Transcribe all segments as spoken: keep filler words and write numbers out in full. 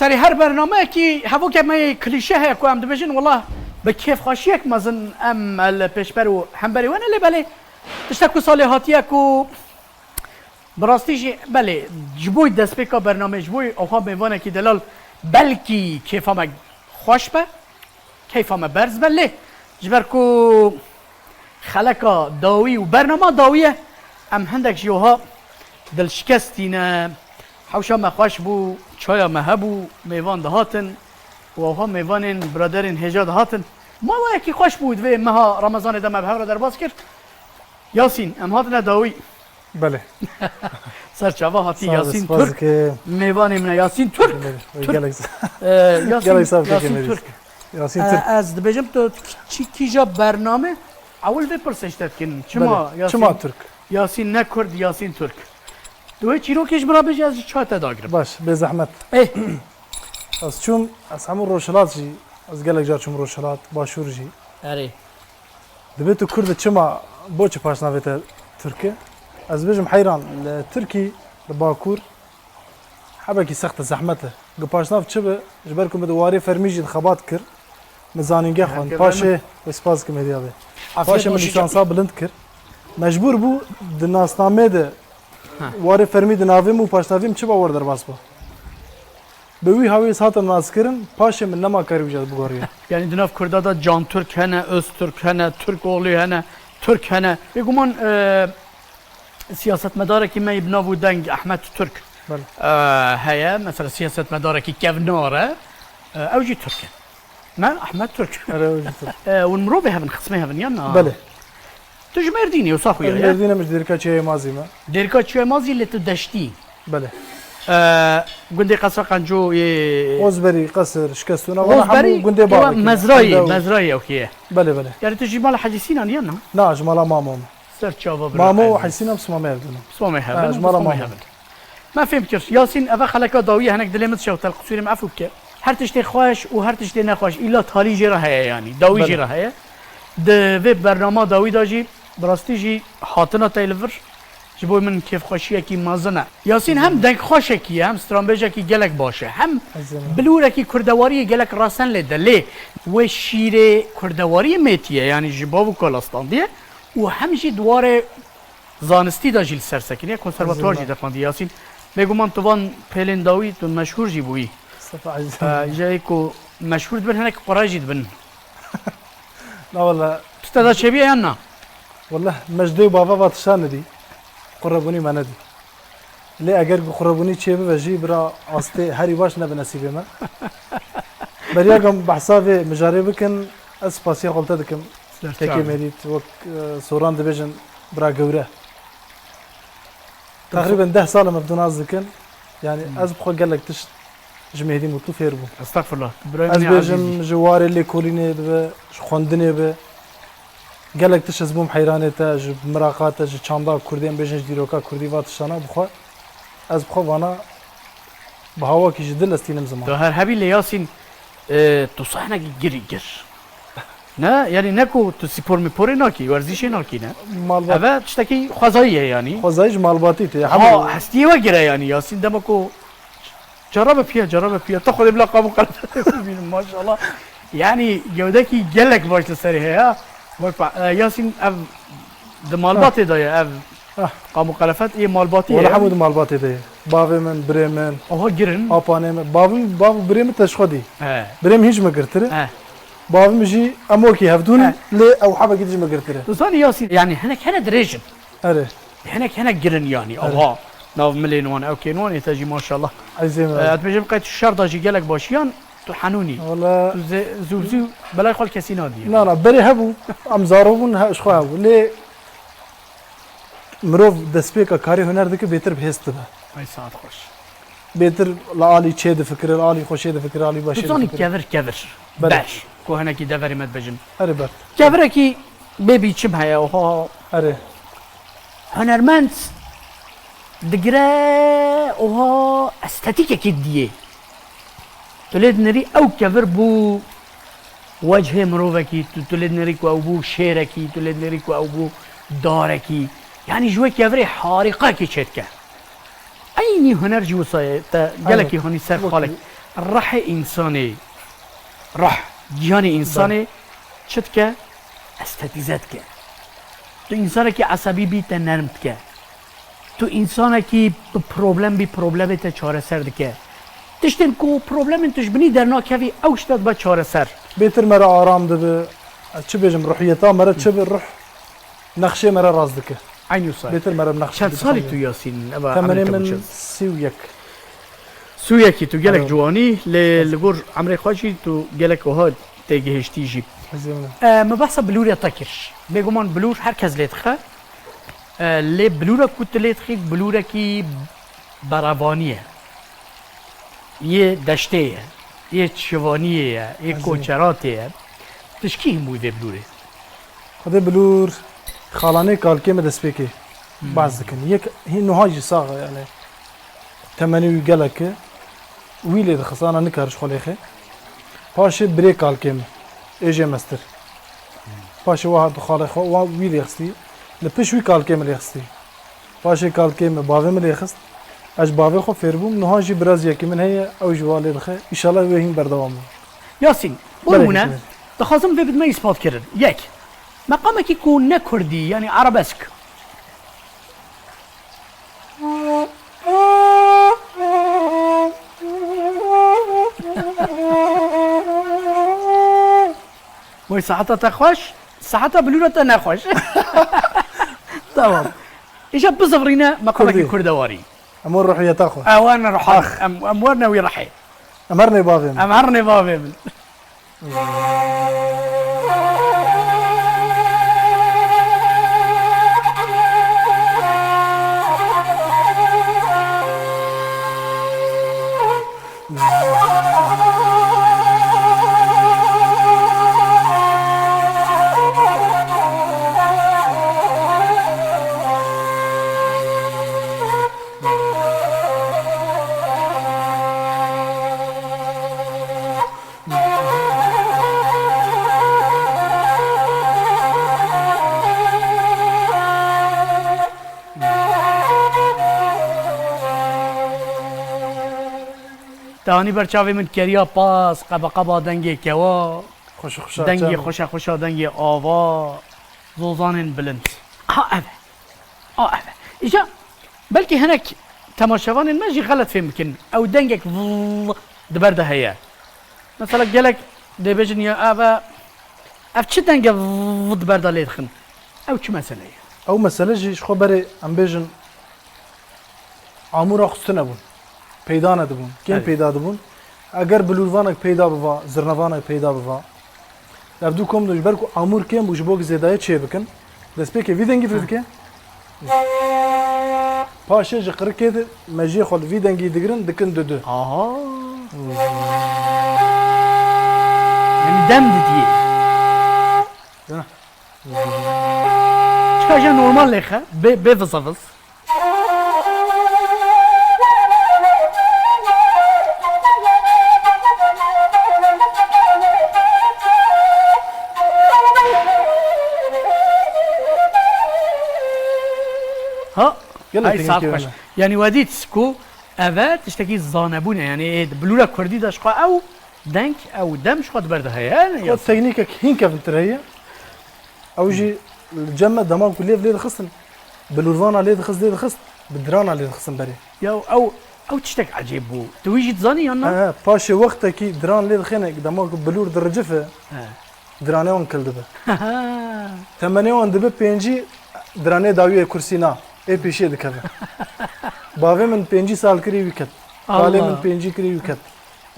Serê her bernameyekî hevokê me yê klîşe heye ku em dibêjin, wela bi kêfxweşiyek mezin em li pêşber û hemberî we ne, lê belê tiştek ku salê hatiye ku bi rastî jî belê ji bo destpêka bernameyê, ji bo ewha mêvanekî delal belkî kêfa me xweş be, keyfa me berz be, lê ji ber ku xeleka dawî û bernama dawî ye, em hindek jî wiha dilşikestî ne. Hewşa me xweş bû, çaya me hebû, mêvan dihatin û ewha mêvanên biraderên hêja dihatin. Mawayekî xweş bû, di vê meha Remezanê de me bi hev re derbas kir. Yasîn, em hatine dawî. Belê. Ser çava hatî Sağ ol, Yasîn spas Türk. Dike. Mêvanê min e Yasîn Türk. Belê, Türk. Gelek, Ee, Yasîn, gelek sağ ol, Yasîn Kemal. Türk. Yasîn Ee, Türk. Ez dibêjim tu kî-, kîja bername ewil vê pirsê ji te dikin. Çima Belê. Yasîn? Çima Türk? Yasîn ne Kurd, Yasîn Türk. Tu wê çîrokê ji min re bêje, ez ji çawa te dagirim. Baş, bê zehmet. Ê. Ez çûm, ez hemû Rojhilat jî, ez gelek car çûm Rojhilat, Başûr jî. Erê. Dibê tu Kurd î, çima, bo çi paşnavê te Türk e? Ez bêjim heyran, li Tirkî, li Bakur, hebekî sext e, zehmet e. Gi paşnav çi bi? Ji ber ku min di warê fermî jî di xebat kir. Min zanîngeh xwend. Paşê, wê spas kim hêdî be. Afiyet Paşê min olsun. Lîsansa bilind kir. Mecbûr bû di nasnamê de Ha. warê fermî di navê min û paşnavê min çi ba wer derbas ba. Bi wî hawî ez hatim naskirin, paşê min nema karî wî jî bigoriya. Yani di nav Kurda de Can Türk hene, Öztürk hene, Türkoğlu hene, Türk hene. Bêguman, e, siyasetmedarekî me yê bi nav û deng Ahmet Türk, Belê. e, heye. Mesela siyasetmedarekî kevnar e, e, ew jî Türk e. Ne? Ahmet Türk. Erê, ew jî Türk. E, hûn mirovê hevin, xismê hevin yan na? Belê. Tu ji Mêrdînê wisa xuya ye? Ez Mêrdîn im, ji Dêrika Çiyayê Mazî me. Dêrika Çiyayê Mazî lê tu deştî. Belê. E, gundê Qesra Qenco yê Ozberî, Qesir, Şikestûna, wala Ozberî, hemû gundê ewa bavekî me. Mezrayê, Hemde û Mezrayê ew kiye. Belê, belê. Yani tu ji mala Hecî Sînan yan na? Na, ji mala mamo me. Ser çava bira Mamo û Hecî Sînan bi Simamê ev dûn. Simamê hev Ha, dûn, ji mala Simamê mamo. hev dûn. Me fêm kir. Yasîn, eve xeleka dawî ye, hinek dilê min dişewte, li qisûrê min efû bike. Her tiştê xweş û her tiştê nexweş, îla talî jê re heye yanî, dawî Belê. jê re heye. Di vê bernama dawî de jî, bi rastî jî hatina te li vir, ji bo min kêfxweşiyekî mezin e. Yasîn hem dengxweşekî ye, hem stranbêjekî gelek baş e, hem Ezîzim. bilûrekî kurdewariyê gelek rasen lê de. Lê wê şîrê kurdewariyê mêtiye, yanî ji bav û kala standiye û hem jî di warê zanistî de jî li ser sekiniye, konservatuar Ezîzim. jî de xwendî Yasîn. Bêguman tu van pêlên dawî tu meşhûr jî bûyî. Mustafa Ezîzim. Ee, ji ê ku meşhûr dibin, hinek qure jî dibin. Na wele. Tu te de çêbiye yan na? Wele, me ji dê û bava va tişta nedî. Qurebûnî me nedî. Lê eger ku qurebûnî çêbibe jî, bira astê herî baş nebe nesîbê me. Beriya ku em behsa vê mijarê bikin, ez spasiya xwe li te dikim. Ser Tekê çavê. Mêrît, wek, e, soran dibêjin, bira gewre. Teqrîben deh sal em ev du nas dikin. Yani Hmm. ez bi xwe gelek tişt ji Mêhdî Mutlu fêr bûm. Estexfirullah. Birayê Ez min ê bêjim ezîzî. ji warê lêkolînê dibe, ji xwendinê be. Gelek tişt ez bûm heyranê te, ji miraqa te, ji çanda kurdî, em bêjin ji dîroka kurdî, va tiştana bi xwe. Ez bi xwe vana bi hawakî ji dil ez tînim ziman. Tu her hebî lê Yasîn, e, tu sahnekî girî gir. Ne, yani ne ku tu spor miporê nakî, werzîşê nakî ne. Malbat. Eve tiştekî xwezayî ye yani. Xwezayî ji malbatî tê. Ha, Hemû hestiyê we gire yani Yasîn, dema ku cara be piya, cara be piya. Ta xwedê bila qam û qelefetê bibînim, maşallah. Yani gewdekî gelek baş li serê heye. Wek pa-, e, Yasîn ev di malbatê de ye, ev Ah. qam û qelefet ê malbatî Wala ye. hemû di malbatê de ye. Bavê min, birê min, Oha girin. apanê min. Bavê min, bav û birê min te ji xwe dî. He. Birê min hîn ji min girtir e. He. Bavê min jî em wekî hevdûn in, He. lê ew hebekî din ji min girtir e. Tu zanî Yasîn, yani hinek hene dirêj in. Erê. Hinek hene girin yani. Erê. Oha. Nav milên wan, ewkên wan, ê te jî maşallah. Ezê min. E, ez dibêjim qey tu şer da jî gelek başiyan, tu henûnî. Wala. Tu zê-, zû bi zû belay xwe li kesî nadî. Na, na, berê hebû, em zaro bûn, he, ji xwe hebû. Lê mirov destpêka karê huner dike, bêtir bi hêz dibe. Ay saet xweş. Bêtir li alî çê difikire, li alî xwe çê difikire, alî başê Tu zanî difikire. kevir, kevir. Belê. Ber. Ku hinekî deverê me dibêjin. Erê ber. Kevirekî bê bîçim heye, oha. Erê. Hunermend digire, oha, estetîkekî diyê. Tu lê dinirî ew kevir bû wechê mirovekî, tu, tu lê dinirî ku ew bû şêrekî, tu lê dinirî ku ew bû darekî. Yanî ji wê kevirê harîqekî çêdike. Eynî huner jî wisa ye, te gelekî Aynen. hanî ser Wekî xalek. Rihê însanê, rih, giyanê însanê çi dike? Estetize dike. Tu însanekî esebî bî te nerm dike. Tu însanekî bi problem bî problemê te çareser dike. Tiştên ku problemên tu ji binî dernakevî ew ji te dibe çareser. Bêtir me re aram dibe. Ez çi bêjim, ruhiyeta me re çi bi ruh nexşê me re rast dike. Eynî wisa. Bêtir me re bi nexşê Çend dike salî tu, Yasîn? Eva Temenê emrê te min bû çend? Sî û yek. Sûyekî tu gelek Alo. Ciwanî, lê li gor emrê xwe jî tu gelek wiha têgihiştî jî. Ezê min. E, me behsa bilûrê te kir. Bêguman bilûr her kes lê dixe. E, lê bilûra ku tu lê dixî, bilûrekî berevanî ye. Yê deştê ye. Yê çivaniyê ye. Yê Ezê min. Koçeratê ye. Tu ji kî hîn bûyî vê bilûrê? Xwedê bilûr xalanê kalkê me destpêkê Hmm. behs dikin. Yek hîn nuha jî sax e, yani temenê wî gelek e. Wî lê dixist, ana nikar ji xwe lê xe. Paşê birê kalkê me, ê jê mestir. Paşê wa hat xalê xwe, wa wî lê xistî. Li piş wî kalkê me lê xistî. Paşê kalkê me bavê me lê xist. Ez ji bavê xwe fêr bûm. Niha jî biraziyekî min heye, ew ji wa lê dixe. Îşallah wê hîn berdewam be. Yasîn, bo Belê nimûne, hikmet. Dixwazim vê bidime îspat kirin. Yek, meqamekî ku ne kurdî, yanî arabesk. Wey seheta te xweş, seheta bilûra te nexweş. Tamam. Îja bizivrîne meqamekî Kurdî. Kurdewarî. Em wer ruhiyeta xwe. Ew wan ruhan, Ax. Em, em werne wî rihê. Em her nê bavê min. Em her nê bavê min. Te anî ber çavê min keriya pas, qebeqeba dengê kewa, Xweşe xweşa dengê çem. Xweşe xweşa dengê ava, zozanên bilind. Ha, ev e. A, ev e. Îca belkî hinek temaşevanên me jî xelet fêm bikin. Ew dengek vl di ber de heye. Mesela gelek dê bêjin ya ev e, ev çi denge vl di ber de lê dixin? Ew çi mesele ye? Ew mesele jî ji xwe berê em bêjin amûra xwe tune bûn. Peyda nedibûn. Kêm Evet. peyda dibûn. Eger bilûrvanek peyda biva, zirnevanek peyda biva, ev du kom de ji ber ku amûr kêm bû, ji bo ku zêdayê çê bikin, destpêkê vî dengî vê dike. Paşê ji qirikê de mejiyê xwe li vî dengî digirin, dikin du du. Aha. Yani dem didiye. Ya. Çika jî normal lêxe, bê, bê vizaviz. Ha? Gelek Ay, saet teknîkê xweş. Wene. Yani we dît ku ev e tiştekî zanebûn e. Yani ê di bilûra kurdî de ji xwe ew deng, ew dem ji xwe di ber de heye. Yani O ya teknîkek hîn kevintir heye. Ew jî li cem me dema ku lêv lê dixistin, bilûrvana lê dixist, lê dixist, bi dirana lê dixistin berê. Ya ew, ew tiştek ecêb bû. Tu wî jî dizanî yan na? He, he, paşê wextekî diran lê dixêne, dema ku bilûr diricife, He. diranê wan kil dibe. Temenê wan dibe pêncî, diranê dawiyê kursî na, ê pêşiyê dikeve. Bavê min pêncî sal kirî wî ket. Kalê Allah. min pêncî kirî wî ket.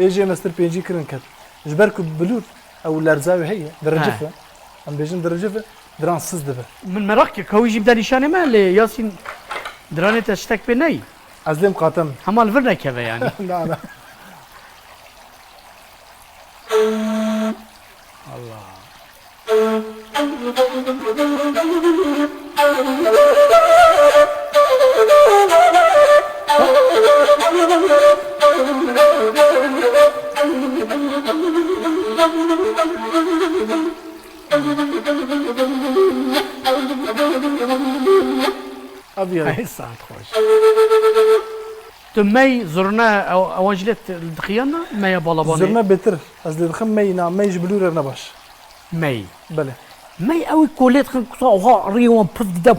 Ê jê mestir pêncî kirin ket. Ji ber ku bilûr ew lerza wê heye, diricife. He. Em bêjin diricife, diran siz dibe. Min meraq kir, ka wî jî bide nîşanê me, lê Yasîn diranê te tiştek pê neyî? Ez lêm qatem. Hema li vir nekeve yani. Na, na. Allah. Ev yani. Ay, saet xweş. Tu mey, zurne, ew, ewan jî lê t-, dixiyan na? Meya balabanê? Zurne bêtir. Ez lê dixim mey, na, mey ji bilûrê re ne baş. Mey. Belê. Mey ew ê ku lê dixin kusa oha rî wan pif dide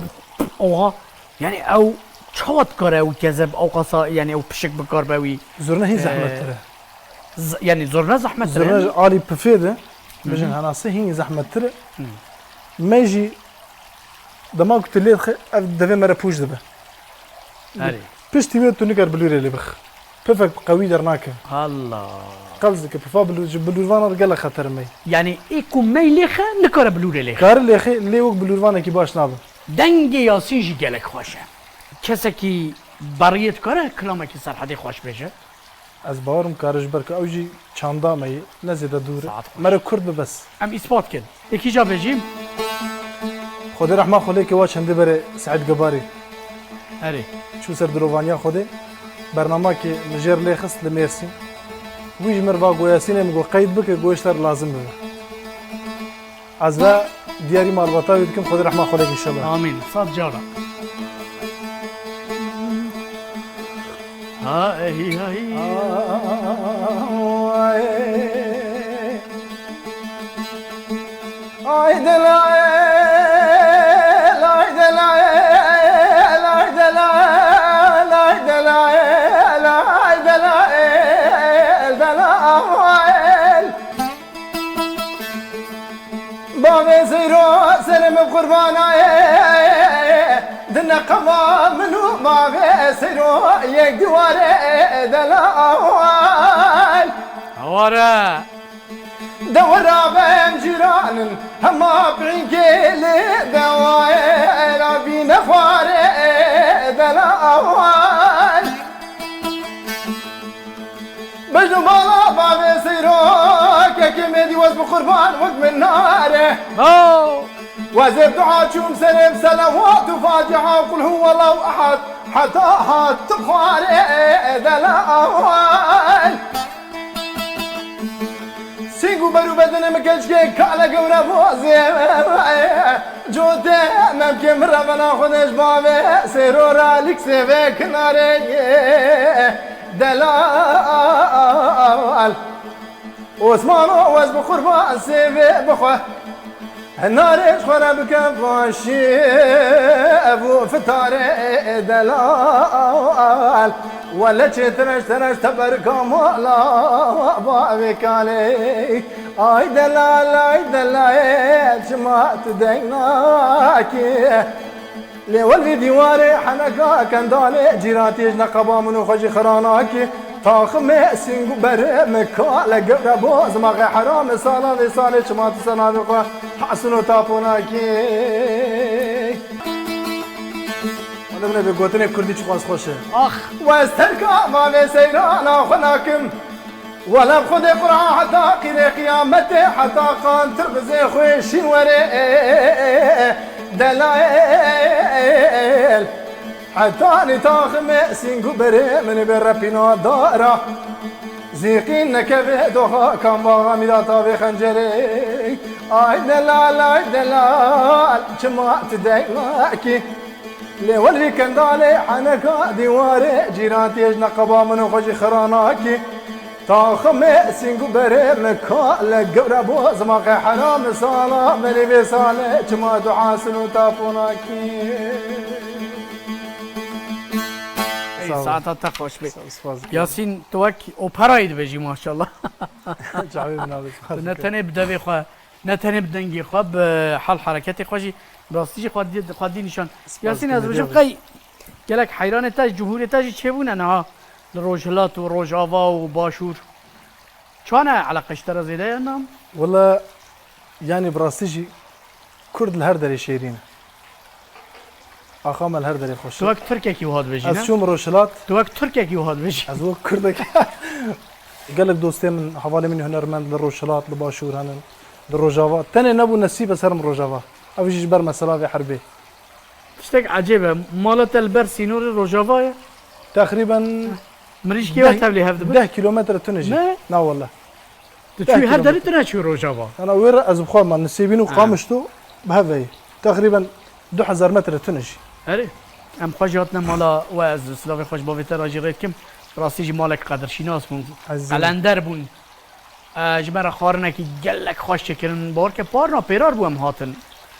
oha. Yani ew çawa dikare ew kezeb ew qasa yani ew pişik bikar be wî? Zurne hîn Ee, zehmettir e. Z-, yani zurne zehmettir e. Zurne ji alî pifê de, bijin Hı hı. henasê hîn zehmettir e. Hı. Mey jî dema ku tu lê dixî ev devê me re pûç dibe. Erê. Piştî wê tu nikar bilûrê lê bix. Pifek qewî dernake. Allah. Qels dike, pifa bilû-, ji bilûrvana re gelek xeter mey. Yani ê ku mey lêxe, nikare bilûrê lêxe. Kare lêxe, lê wek bilûrvanekî baş nabe. Dengê Yasîn jî gelek xweş e. Kesekî beriyê dikare kilamekî serhedê xweş bêje? Ez bawerim kare ji ber ku ew jî çanda me ye, ne zêde dûr e. Saet xweş. Mere kurt be bes. Em îspat kin. Ê kîja bêjîm? Xwedê rehma xwe lê ke wa çendê berê Seîd Gebarî. Erê. Çû ser dilovaniya Xwedê. Bernamekê min jêr lê xist li Mêrsîn. Wî ji min re va go Yasînê min go qeyd bike, go ji te re lazim bibe. Ez ve diyarî malbata wî dikim, Xwedê rehma xwe lê ke înşallah. Amîn. Sed cara. Ha, ey, hey. Ay delal, ay delal, ay delal, ay delal, ay delal, delal. Bavê Seyro, serê min qurbana ye. Di neqeba min û bavê Seyro yek dîwarê delal. Haware. Dewera bem cîranin, hema pînkê lê dewayê, rabîne xwarê delal. Bejno bala bavê Seyro, kekê mêdî wez bi qurban wek min nare. Ho! Wezê dua çûm serê bi selewat û Fatiha û Qul huwallahu ehad, heta hat tu xwarê delal. Sîng û ber û bedenê min keçkê kale gewre bozê. Cotê memkê min revena xwe de ji bavê Seyro ra lîksê vê kinarê delal. Osmano wez bi qurban sêvê bixwe. Narê ji xwe re bike başî ev û fitarê delal. Wele çê tireş tireş teberka mala bavê kalê. Ay delal, ay delal, çima tu deng nakî? Lê welvî dîwarê heneka kendalê, cîran têj neqeba min û xwe jî xiranakî. Taximê sîng û berê min kale gewre bo, zimaxê heramê sala vê salê çima tu ser navê xwe hasin û taponakî. Wele min ê bê gotinê kurdî çiqas xweş e. Ax! Wez terka mavê seyrana xwe nakim. Wela bi Xwedê Qur'an heta qîrê qiyametê, heta qantir bi zê xwê şîn werê delal. Heta nî taximê sîng û berê min bê repîna dara. Zîqîn nekevê doxa kambaxa mîrata vê xencerê. Ay delal, ay delal, çima tu deng nakî? Lê welvî kendalê heneka dîwarê, cîran têj neqeba min û xwe jî xiranakî. Taximê sîng û berê min kale gewre bo, zimaxê heram sala berê vê salê çima tu hasil û taponakî. Ey, Sağ ol. Saeta te xweş be. Sağ ol, spas dikim. Yasîn, tu wek operayê dibêjî maşallah. Çavê min nabê, spas dikim. Tu ne tenê bi devê xwe, ne tenê bi dengê xwe, bi hal hereketê xwe jî, rastî jî xwe dî, xwe dî nîşan. Spas Yasîn, dikim, ez hediye bêjim be. Qey gelek heyranê te ji cumhûrê te jî çêbûne niha li Rojhilat û Rojava û Başûr. Çawa ne eleqe ji te re zêde ye, nam? Wele, yanî bi rastî jî Kurd li her derê şêrîn e. Axa me li her derê xweş e. Tu wek Tirkekî wiha dibêjî, ne? Ez çûm Rojhilat. Tu wek Tirkekî wiha dibêjî. Ez wek Kurdek. Gelek dostê min, hevalê min hunermend li Rojhilat, li Başûr henin, li Rojava. Tenê nebû nesîb ez herim Rojava. Ev jî ji ber mesela vê herbê. Tiştek ecêb e. Mala te li ber sînorê Rojava ye? Teqrîben Mirîşkê we deh, tevlî hev dibin? Deh kilometre tune jî. Ne? Na wele. Tu çûyî her derî tu neçûyî Rojava? Ana wê re ez bi xwe me nisêbîn û Ha. Qamişlo bi hev ve ye. Teqrîben du hezar metre tune jî. Erê. Em xwe jî hatine mala we, ez silavê xwe ji bavê te re jî rê dikim. Rastî jî malek qedirşînas bûn. Ezîzim. Qelender bûn. E, ji me re xwarinekî gelek xweş çêkirin. Bawer ke parna pêrar bû em hatin.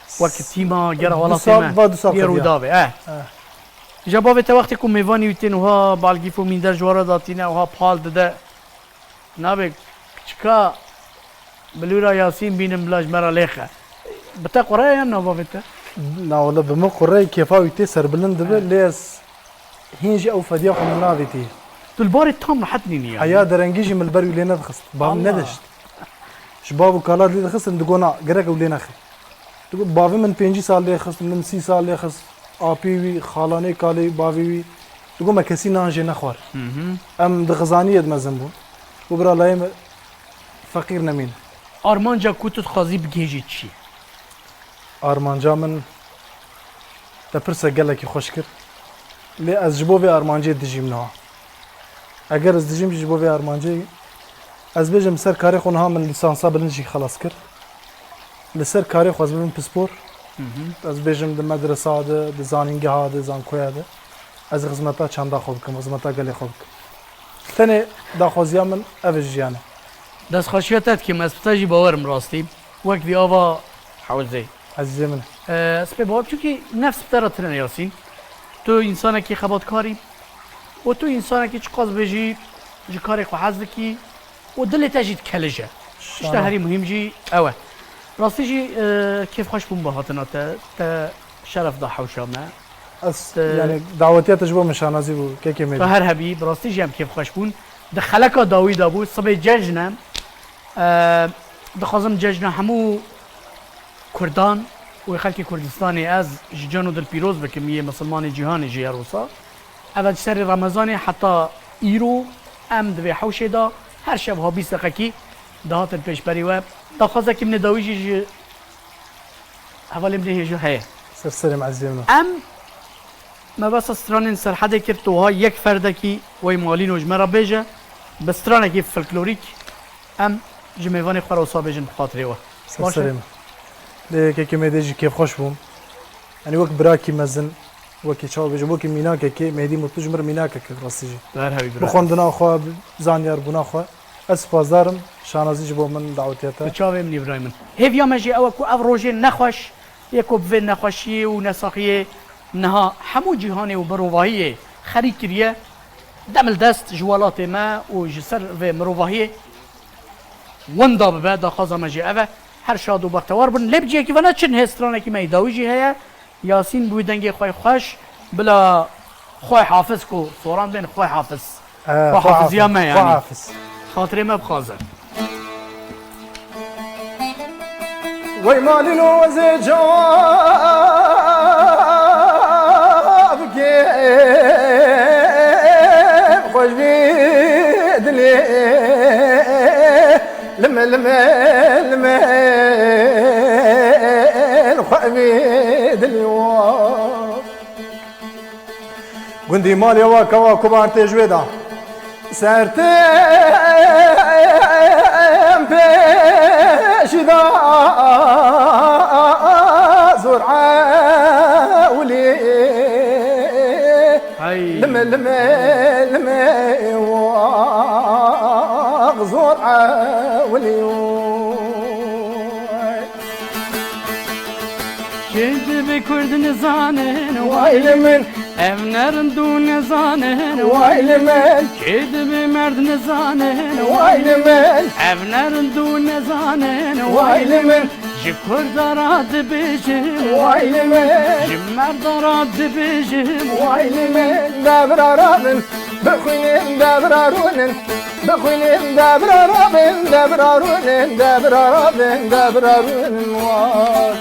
Wek tîma gera Du welatê sal, me. va du sal Yê qediya. Rûdawê, e. E. Ji bavê te wextê ku mêvanî wî tên wiha balgîf û mînder ji we re datîne, wiha pal dide. Nabê kiçika bilûra Yasîn bînim bila ji me re lêxe. Bi te qureye yan navavê te? Na wele bi min qureyê kêfa wî tê serbilind dibe, lê ez hîn jî ew fediya xwe min navîtî. Tu li barê tam rehet nînî yani. Heya derengî jî min li ber wî lê nedixist. Bav Allah. Nedişt. Ji bav û kala lê dixistin, digona gerek ew lê nexê. Digot, bavê min pêncî sal lê xist, min sî sal lê xist. Apî wî, xalanê kalê bavê wî. Digot, me kesî nan jê nexwar. Hı hı. Em di xizaniyê de mezin bûn. Û bira layê me feqîr nemîne. Armanca ku tu dixwazî bigihêjî çi ye? Armanca min, te pirse gelekî xweş kir. Lê ez ji bo vê armancê dijîm niha. Eger ez dijîm jî ji bo vê armancê, ez bêjim ser karê xwe niha min lîsansa bilind jî xelas kir. Li ser karê xwe ez bibim pispor. Hı hı. Ez bêjim di medresa de, di zanîngeha de, zankoya de. Ez xizmeta çanda xwe bikim, xizmeta gelê xwe bikim. Tenê daxwaziya min ev e ji jiyanê. Destxweşiya te dikim, ez bi te jî bawer im rastî. Wek vî ava hewzê. Ezîzê min. Ee, ez pê bawer, çunkî nefs bi te re tune Yasîn. Tu însanekî xebatkar î. Û tu însanekî çiqas bêjî ji karê xwe hez dikî. Û dilê te jî dikelije. Tişta Şana. Herî muhîm jî ew e. Rastî jî, e, kêfxweş bûm bi hatina te. Te şeref da hewşa me. Ez, Te yani, dawetiya te ji bo min şanazî bû, kekê Mêdî. Tu her hebî, bi rastî jî em kêfxweş bûn. Di xeleka dawî de bû, sibê cejn e. E, dixwazim cejna hemû Kurdan û xelkê Kurdistanê ez ji can û dil pîroz bikim, yê misilmanê cîhanê jî her wisa. Ev e ji serê Remezanê heta îro em di vê hewşê de her şev ha bîst deqekî dihatin pêşberî we. Daxwazekî min ê dawî jî ji hevalê min ê hêja heye. Ser serê me ezîzê min. Em mebesta stranên Serhedê kir, tu wiha yek ferdekî wey Malîno ji me re bêje, bi stranekî folklorîk em ji mêvanê xwe re wisa bêjin bi xatirê we. Ser Baş e? Serê me. Lê kekê Mêdê jî kêfxweş bûm. Yanî wek birakî mezin, wekî çawa bêjim, wekî mînakekê, Mêdî Mutlu ji min re mînakek e rastî jî. Bi her hebî bira. Bi xwendina xwe, bi zanyarbûna xwe. Ez spasdar im, şanazî ji bo min dawetiya te. Bi çavê min Îbrahîm min. Hêviya me jî ew e ku ev rojê nexweş yê ku bi vê nexweşiyê û nesaxiyê niha hemû cîhanê û mirovahiyê xerî kiriye, demildest ji welatê me û ji ser vê mirovahiyê winda bibe, daxwaza me jî ev e. Her şad û bextewar bin. Lê bi cihekî ve ne çi nihê stranekî me yê dawî jî heye. Yasîn bi wî dengê xwe yê xweş, bila Xwê Hafiz ku soran bên Xwê Hafiz. Ee, Xwê Xwê Hafiziya Hafiz, me Xwê yanî. Hafiz. Xatirê me bixwaze. Wey malîno ez ê çawa bikêm xweş bî dilê. Lime, lime, lime, xwe bî dilî wa. Gundî malê wa kewa kubar tê ji wê da. Sertêm pêşî da zor ewlî. Hey. Lime, lime, lime, wax zor ewlî. Kê dibe kurd nizanin, way li min. Ev ne rind û nizanin, way li min. Kê dibe merd nizanin, way li min. Ev ne rind û nizanin, way li min. Ji kurda ra dibêjim, way li min. Ji merda ra dibêjim, way li min. Devra ra bin, bixwînin devra rûnin. Bixwînin devra ra bin, devra rûnin, devra ra bin, devra rûnin, way.